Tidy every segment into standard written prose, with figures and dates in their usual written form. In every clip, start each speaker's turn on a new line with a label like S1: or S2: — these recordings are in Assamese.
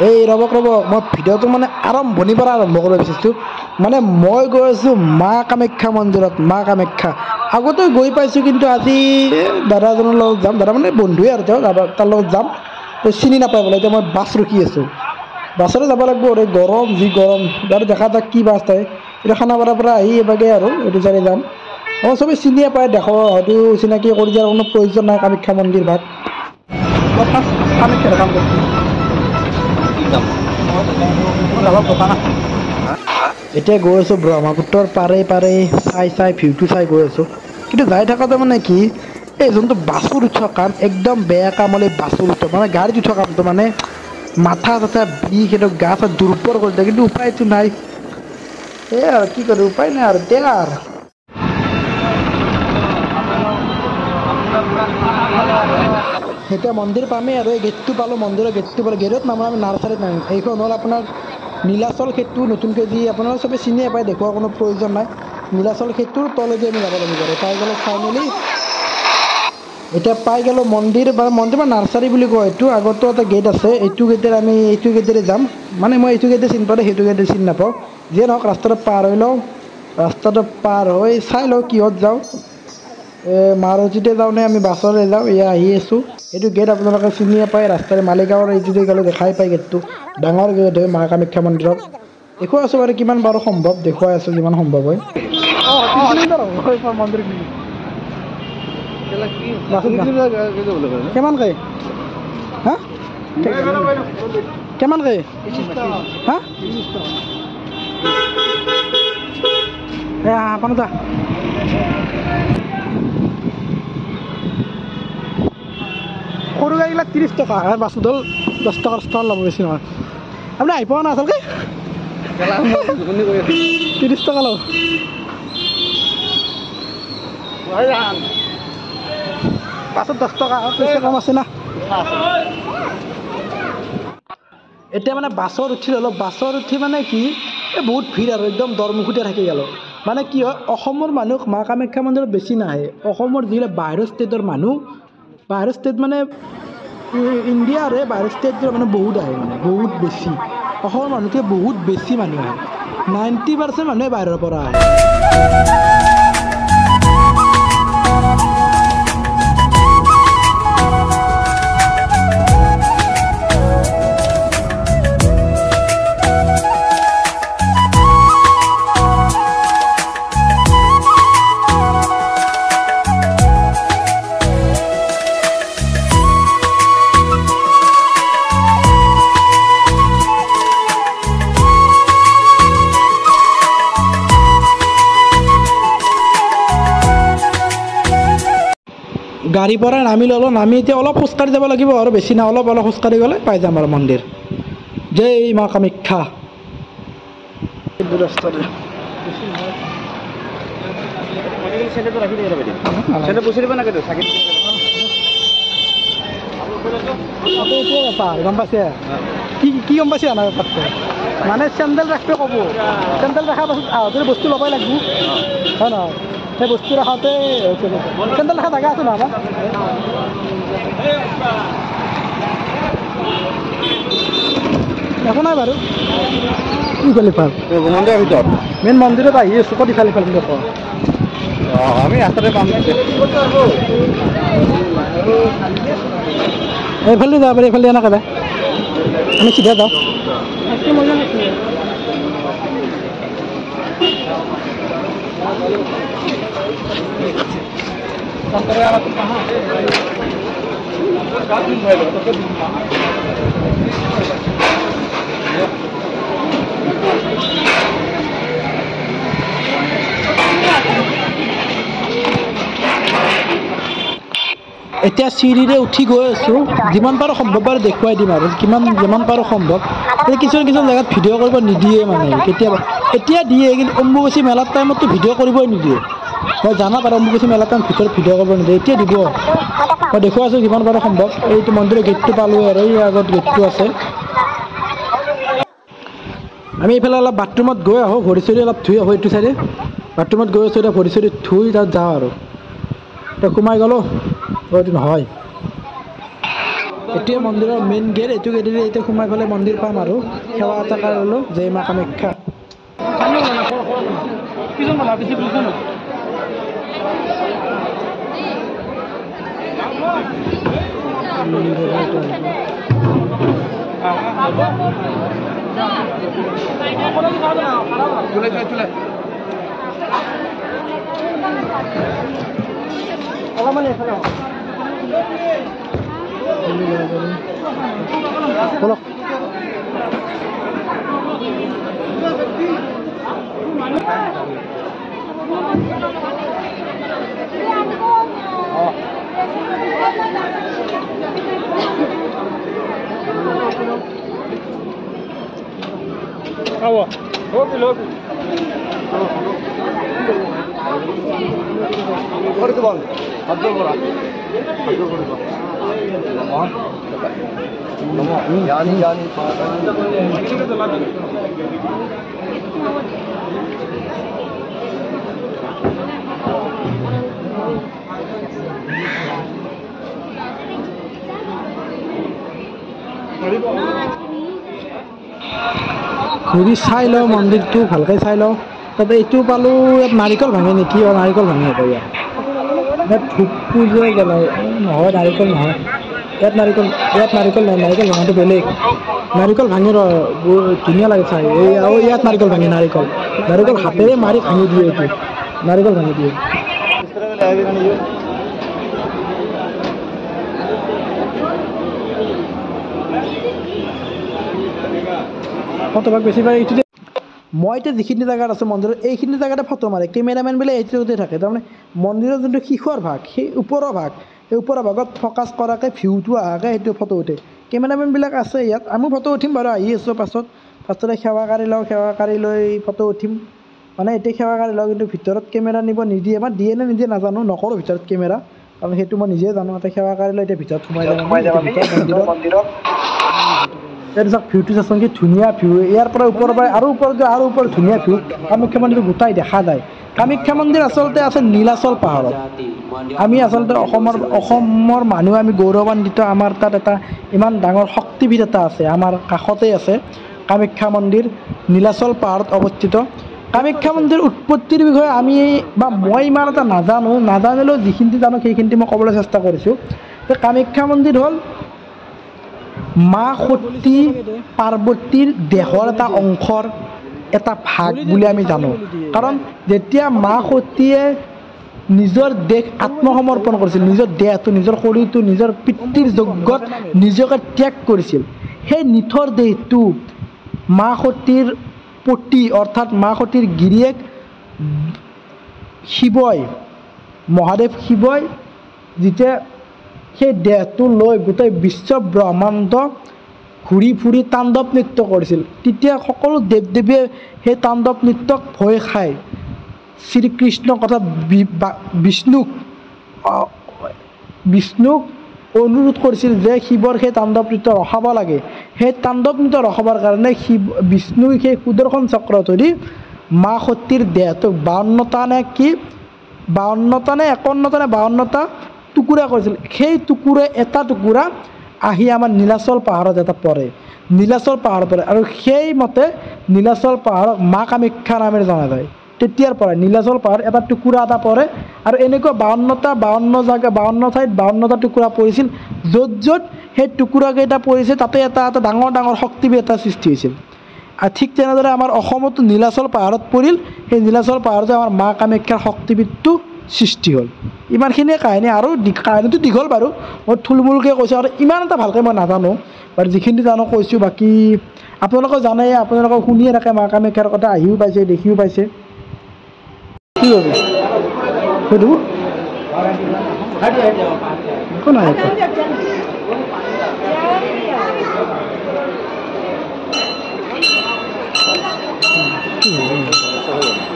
S1: এই ৰ'ব ৰ'ব, মই ভিডিঅ'টো মানে আৰম্ভণিৰ পৰা আৰম্ভ কৰিব বিচাৰিছোঁ। মানে মই গৈ আছোঁ মা কামাখ্যা মন্দিৰত। মা কামাখ্যা আগতে গৈ পাইছোঁ, কিন্তু আজি দাদা এজনৰ লগত যাম। দাদা মানে বন্ধুৱে আৰু তেওঁ, দাদা তাৰ লগত যাম। তেওঁ চিনি নাপায় বোলে। এতিয়া মই বাছ ৰখি আছোঁ, বাছতে যাব লাগিব। আৰু গৰম যি গৰম, বাৰু দেখা যাক কি বাছ থাকে। এতিয়া খানাপাৰাৰ পৰা আহি এবাগে আৰু এইটো চাইডে যাম। অঁ, চবেই চিনিয়ে পায়, দেখো হয়তো চিনাকি কৰি দিয়াৰ কোনো প্ৰয়োজন নাই। কামাখ্যা মন্দিৰ ভাগ ফাৰ্ষ্ট কামাখ্যা কাম কৰিছোঁ। এতিয়া গৈ আছোঁ ব্ৰহ্মপুত্ৰৰ পাৰে পাৰে চাই চাই ভিউটো চাই গৈ আছোঁ। কিন্তু যাই থাকোঁতে মানে কি, এই যোনটো বাছত উঠা কাম একদম বেয়া কাম হ'লে বাছত উঠা মানে গাড়ীত উঠা কামটো মানে মাথা চাথা বিষ, সেইটো গা চা দুৰ্বল কৰি দিয়ে। কিন্তু উপায়টো নাই, এই আৰু কি কৰোঁ, উপায় নাই আৰু দে আৰু। এতিয়া মন্দিৰ পামেই আৰু, এই গেটটো পালোঁ, মন্দিৰৰ গেটটো পালোঁ। গেটত নামো আমি, নাৰ্চাৰীত নামিম। এইখন হ'ল আপোনাৰ নীলাচল সেতু, নতুনকৈ যি আপোনালোকে চবেই চিনিয়ে পায়, দেখুওৱাৰ কোনো প্ৰয়োজন নাই। নীলাচল সেতুৰ তলেদি আমি যাব লাগিব আৰু পাই গ'লোঁ ফাইনেলি। এতিয়া পাই গ'লোঁ মন্দিৰ বা মন্দিৰ বা নাৰ্চাৰী বুলি কয় এইটো। আগতো এটা গেট আছে, এইটো গেটেৰে আমি এইটো গেটেৰে যাম। মানে মই এইটো গেটে চিনি পাওঁ, সেইটো গেটে চিনি নাপাওঁ। যিয়ে নহওক ৰাস্তাটো পাৰ হৈ লওঁ, ৰাস্তাটো পাৰ হৈ চাই লওঁ কিহত যাওঁ, মাৰুতিতে যাওঁ নে আমি বাছৰে যাওঁ। এয়া আহি আছোঁ, এইটো গেট আপোনালোকে চিনিয়ে পায়। ৰাস্তাৰে মালিগাঁৱৰ এইটোতে গ'লে দেখাই পায় গেটটো, ডাঙৰ গেট হয় মা কামাখ্যা মন্দিৰত। দেখুৱাই আছোঁ বাৰু কিমান বাৰু সম্ভৱ, দেখুৱাই আছোঁ যিমান সম্ভৱ হয়। কিমানকৈ হা, কিমানকৈ হা, আপোনাৰ সৰু গাড়ীবিলাক 30 টকা, বাছত হ'ল 10 টকাৰ ষ্টল ল'ব, বেছি নহয়। আপুনি আহি পোৱা নাই আচলতে, 30 টকা ল'ব। বাছত 10 টকা, পইচা কম আছে না। এতিয়া মানে বাছত উঠি ল'লোঁ, বাছত উঠি মানে কি, এই বহুত ভিৰ আৰু একদম দৰমুখতে থাকি গ'লোঁ। মানে কি হয়, অসমৰ মানুহ মা কামাখ্যা মন্দিৰত বেছি নাহে। অসমৰ যিবিলাক বাহিৰৰ ষ্টেটৰ মানুহ, বাহিৰৰ ষ্টেট মানে ইণ্ডিয়াৰে বাহিৰৰ ষ্টেটৰ মানে বহুত আহে, মানে বহুত বেছি। অসমৰ মানুহতকৈ বহুত বেছি মানুহ আহে, 90% মানুহে বাহিৰৰ পৰা আহে। গাড়ীৰ পৰা নামি ল'লোঁ, নামি এতিয়া অলপ খোজকাঢ়ি যাব লাগিব আৰু বেছি নাই, অলপ অলপ খোজকাঢ়ি গ'লে পাই যাম আৰু মন্দিৰ। জয় মা কামাখ্যা। গম পাইছে কি কি গম পাইছে আমাৰ মানে চেণ্ডেল ৰাখিব ক'ব, চেণ্ডেল ৰখাৰ পাছত আহোঁতে বস্তু ল'বই লাগিব হয় নহয়? সেই বস্তু ৰাখোঁতে চেণ্ডেল ৰখা জেগা আছে নহয় আমাৰ? একো নাই বাৰু। ইফালে ইফাল
S2: মন্দিৰৰ ভিতৰত
S1: মেইন মন্দিৰত আহি আছোঁ, ক'ত ইফালে ইফাল বুলি কওঁ।
S2: আমি ৰাস্তাতে পাম,
S1: এইফালে যাব পাৰি, এইফালে এনেকৈ যায়, আমি চিধা যাওঁ। এতিয়া চিৰিৰে উঠি গৈ আছোঁ, যিমান পাৰোঁ সম্ভৱ বাৰু দেখুৱাই দিম আৰু কিমান যিমান পাৰোঁ সম্ভৱ। কিছুমান কিছুমান জেগাত ভিডিঅ' কৰিব নিদিয়ে, মানে কেতিয়াবা এতিয়া দিয়ে, কিন্তু অম্বুবাচী মেলাৰ টাইমততো ভিডিঅ' কৰিবই নিদিয়ে। মই জানা পাৰোঁ অম্বুবাচী মেলাৰ টাইম ভিতৰত ভিডিঅ' কৰিব নিদিয়ে, এতিয়া দিব। মই দেখুৱাই আছোঁ যিমান পাৰোঁ সম্ভৱ। এইটো মন্দিৰৰ গেটটো পালোঁ আৰু এই আগত গেটটো আছে। আমি এইফালে অলপ বাথৰুমত গৈ আহোঁ, ভৰি চৰি অলপ ধুই আহোঁ। এইটো চাইডে বাথৰুমত গৈ আছোঁ, এতিয়া ভৰি চৰি ধুই তাত যাওঁ আৰু। এতিয়া সোমাই গ'লোঁ, এইটো নহয়। এইটোৱে মন্দিৰৰ মেইন গেট। এইটো গেটেৰে এতিয়া সোমাই পেলাই মন্দিৰ পাম আৰু সেৱা এটা ল'লোঁ। জয় মা কামাখ্যা। বলক। ঘূৰি চাই লওঁ মন্দিৰটো, ভালকৈ চাই লওঁ। তাতে এইটো পালোঁ, ইয়াত নাৰিকল ভাঙে নেকি? অ, নাৰিকল ভাঙে হ'ব ইয়াত। ইয়াত ধূপ পূজা জ্বলাই নহয়, নাৰিকল নহয় ইয়াত, নাৰিকল ইয়াত নাৰিকল নহয়, নাৰিকল ভাঙাটো বেলেগ। নাৰিকল ভাঙে ৰ, ধুনীয়া লাগে চাই। এই আৰু ইয়াত নাৰিকল ভাঙে, নাৰিকল নাৰিকল হাতেৰে মাৰি ভাঙি দিয়ে, এইটো নাৰিকল ভাঙি দিয়ে। ফটোভাগ বেছি পায় এইটোতে। মই এতিয়া যিখিনি জেগাত আছোঁ মন্দিৰত, এইখিনি জেগাতে ফটো মাৰে কেমেৰামেনবিলাক, এইটোতে থাকে। তাৰমানে মন্দিৰৰ যোনটো শিখৰ ভাগ, সেই ওপৰৰ ভাগ, সেই ওপৰৰ ভাগত ফ'কাছ কৰাকৈ ভিউটো অহাকৈ সেইটো ফটো উঠে। কেমেৰামেনবিলাক আছে ইয়াত, আমিও ফটো উঠিম বাৰু, আহি আছোঁ পাছত। ফাৰ্ষ্টতে সেৱা কাঢ়ি লওঁ, সেৱা কাঢ়ি লৈ ফটো উঠিম। মানে এতিয়া সেৱা কাঢ়ি লওঁ, কিন্তু ভিতৰত কেমেৰা নিব নিদিয়ে, বা দিয়ে নে নিদিয়ে নাজানো, নকৰোঁ ভিতৰত কেমেৰা, কাৰণ সেইটো মই নিজে জানো। এতিয়া সেৱা কাঢ়ি লৈ এতিয়া ভিতৰত সোমাই যাম মন্দিৰত। ইয়াত চাওক ভিউটো চাচোন, কি ধুনীয়া ভিউ। ইয়াৰ পৰা ওপৰৰ পৰা আৰু ওপৰত আৰু ওপৰত ধুনীয়া ভিউ, কামাখ্যা মন্দিৰটো গোটাই দেখা যায়। কামাখ্যা মন্দিৰ আচলতে আছে নীলাচল পাহাৰত। আমি আচলতে অসমৰ মানুহ, আমি গৌৰৱান্বিত। আমাৰ তাত এটা ইমান ডাঙৰ শক্তিপীঠ এটা আছে, আমাৰ কাষতেই আছে কামাখ্যা মন্দিৰ, নীলাচল পাহাৰত অৱস্থিত। কামাখ্যা মন্দিৰ উৎপত্তিৰ বিষয়ে আমি বা মই ইমান এটা নাজানো, নাজানিলেও যিখিনি জানো সেইখিনি মই ক'বলৈ চেষ্টা কৰিছোঁ। কামাখ্যা মন্দিৰ হ'ল মা সতী পাৰ্বতীৰ দেহৰ এটা অংশৰ এটা ভাগ বুলি আমি জানো। কাৰণ যেতিয়া মা সতীয়ে নিজৰ দেহ আত্মসমৰ্পণ কৰিছিল, নিজৰ দেহটো, নিজৰ শৰীৰটো, নিজৰ পিতৃৰ যজ্ঞত নিজকে ত্যাগ কৰিছিল, সেই নিথৰ দেহটো মা সতীৰ পতি অৰ্থাৎ মা সতীৰ গিৰিয়েক শিৱই, মহাদেৱ শিৱই যেতিয়া সেই দেহটো লৈ গোটেই বিশ্ব ব্ৰহ্মাণ্ড ঘূৰি ফুৰি তাণ্ডৱ নৃত্য কৰিছিল, তেতিয়া সকলো দেৱ দেৱীয়ে সেই তাণ্ডৱ নৃত্যক ভয় খাই শ্ৰীকৃষ্ণক অৰ্থাৎ বিষ্ণুক অনুৰোধ কৰিছিল যে শিৱৰ সেই তাণ্ডৱ নৃত্য ৰখাব লাগে। সেই তাণ্ডৱ নৃত্য ৰখাবৰ কাৰণে শিৱ বিষ্ণুই সেই সুদৰ্শন চক্ৰ ধৰি মা সতীৰ দেহটোক 52টা নে কি 52টা নে 51টা নে 52টা টুকুৰা কৰিছিল। সেই টুকুৰা এটা টুকুৰা আহি আমাৰ নীলাচল পাহাৰত এটা পৰে, নীলাচল পাহাৰত পৰে। আৰু সেইমতে নীলাচল পাহাৰক মা কামাখ্যা নামেৰে জনা যায়। তেতিয়াৰ পৰাই নীলাচল পাহাৰ এটা টুকুৰা এটা পৰে। আৰু এনেকুৱা 52টা 52 জেগা, 52 ঠাইত 52টা টুকুৰা পৰিছিল। য'ত য'ত সেই টুকুৰাকেইটা পৰিছে তাতে এটা এটা ডাঙৰ ডাঙৰ শক্তিপীঠ এটা সৃষ্টি হৈছিল। আৰু ঠিক তেনেদৰে আমাৰ অসমতো নীলাচল পাহাৰত পৰিল, সেই নীলাচল পাহাৰতে আমাৰ মা কামাখ্যাৰ শক্তিপীঠটো সৃষ্টি হ'ল। ইমানখিনিয়ে কাহিনী। আৰু কাহিনীটো দীঘল বাৰু, মই থুলমূলকৈ কৈছোঁ আৰু ইমান এটা ভালকৈ মই নাজানো বাৰু, যিখিনি জানো কৈছোঁ। বাকী আপোনালোকে জানে, আপোনালোকে শুনিয়ে থাকে মা কামাখ্যাৰ কথা, আহিও পাইছে, দেখিও পাইছে। কি কৰিব সেইটো একো নাই, একো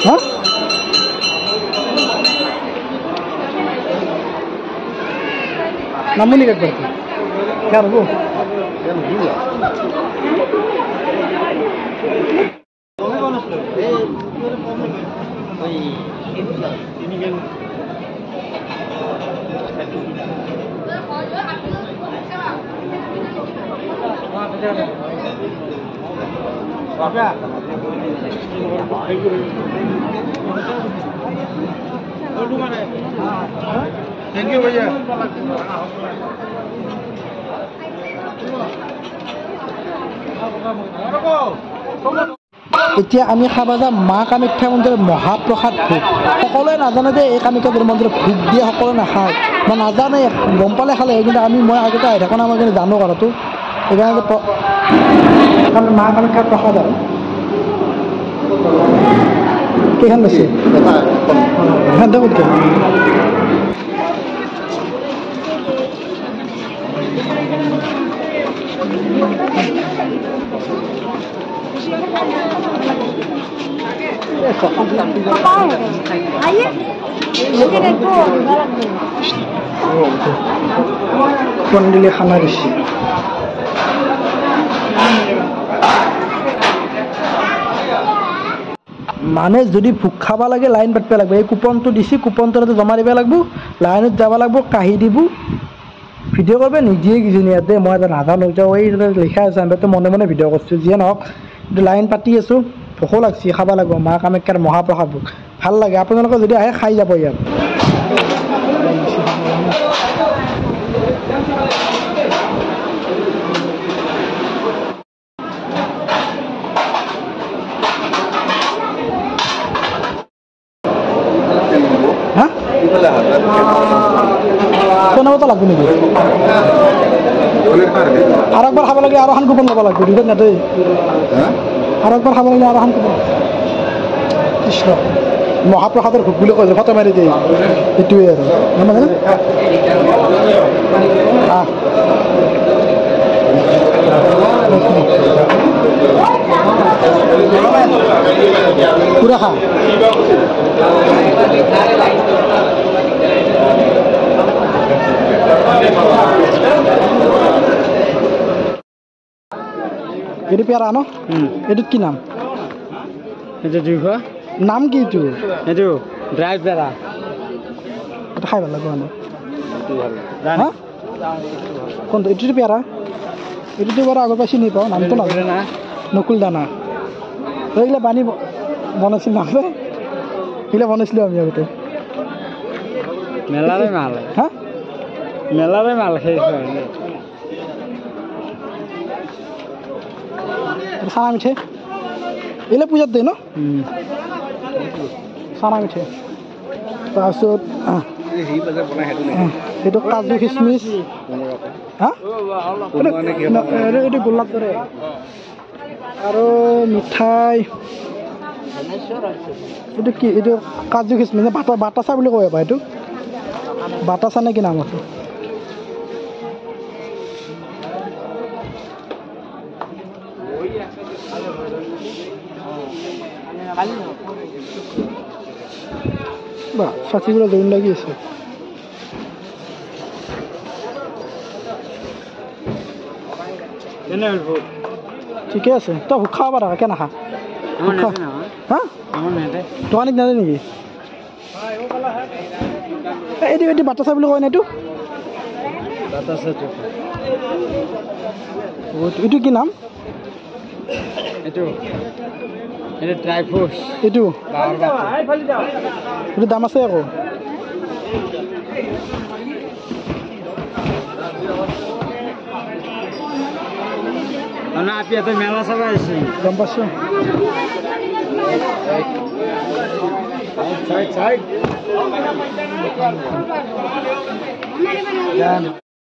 S1: হা। নামো নেকি একবাৰ? কেন হ'ব?
S2: Thank you ভাইয়া।
S1: এতিয়া আমি খাব যাম মা কামাখ্যা মন্দিৰৰ মহাপ্ৰসাদ ভোগ। সকলোৱে নাজানে যে এই কামাখ্যা মন্দিৰত ভোগ দিয়ে, সকলোৱে নাখায় বা নাজানে, গম পালে খালে। কিন্তু মই আগতে আহি থাকোঁ না, মই কিন্তু জানো কথাটো। সেইকাৰণে মা কামাখ্যাৰ প্ৰসাদ আৰু কেইখন লৈছে কন্দিলে খানা দিছে। মানে যদি ভোগ খাব লাগে লাইন পাতিব লাগিব। এই কুপনটো দিছি, কুপনটো জমা দিব লাগিব, লাইনত যাব লাগিব, কাহি দিব, ভিডিঅ' কৰিব নিদিয়ে কিজানি ইয়াতে। মই এটা নাজানো, এই লিখা আছে, আমি মনে মনে ভিডিঅ' কৰিছোঁ। যিয়ে নহওক, লাইন পাতি আছোঁ, ভোকো লাগছি, খাব লাগিব মা কামাখ্যাৰ মহাপ্ৰসাদ ভোগ। ভাল লাগে, আপোনালোকে যদি আহে খাই যাব ইয়াত। হা কেনেকুৱা লাগব নেকি? আৰু একবাৰ খাব লাগে, আৰু এখন কুপন ল'ব লাগিব। দুখন নাদেই, আৰু একবাৰ খাব লাগে, আৰু এখন কুপন। কৃষ্ণ, মহাপ্ৰসাদৰ ভোগ বুলি কৈছে, ফটো মাৰি দিয়ে, সেইটোৱে আৰু। পুৰা খা। এইটো পেয়াৰা ন? এইটোত কি নাম?
S2: এইটো দুইশ।
S1: নাম কি এইটো?
S2: এইটো ড্ৰাই পেয়াৰা।
S1: এইটো খাই ভাল লাগিব মানে। হা? কোনটো? এইটোতো পেয়াৰা। এইটোতো বাৰু আগৰ পৰা চিনি পাওঁ, নামটো নাজানো। নকুল দানা। এইগিলা বানী বনাইছিল নহয়, এইগিলা বনাইছিলোঁ আমি আগতে।
S2: মেলাৰে মাল।
S1: হা?
S2: মেলাৰে মাল খেলিছোঁ।
S1: চানা মিঠে এইবিলাক পূজাত দিয়ে ন? চানা মিঠে। তাৰপিছত এইটো কাজু খিচমিচ। হা? এইটো গোলাপ দৰে। আৰু মিঠাই এইটো কি? এইটো কাজু খিচমিচ, বাতাচা বুলি কয় এইটো। বাতাচা নে কি নাম আছে? বা ছাতিগুলো দৌড় লাগিয়েছে। ঠিকে আছে, তই ভোগ খাব পাৰা, কেনে খা? হা? দোকানীত নাযায় নেকি? এইটো এইটো বাতাচা বুলি কয় ন এইটো? এইটো কি নাম?
S2: এইটো ড্ৰাই ফ্ৰুটছ।
S1: এইটো এইটো দাম আছে আকৌ।
S2: মেলা চাব আহিছে।
S1: গম পাইছোঁ।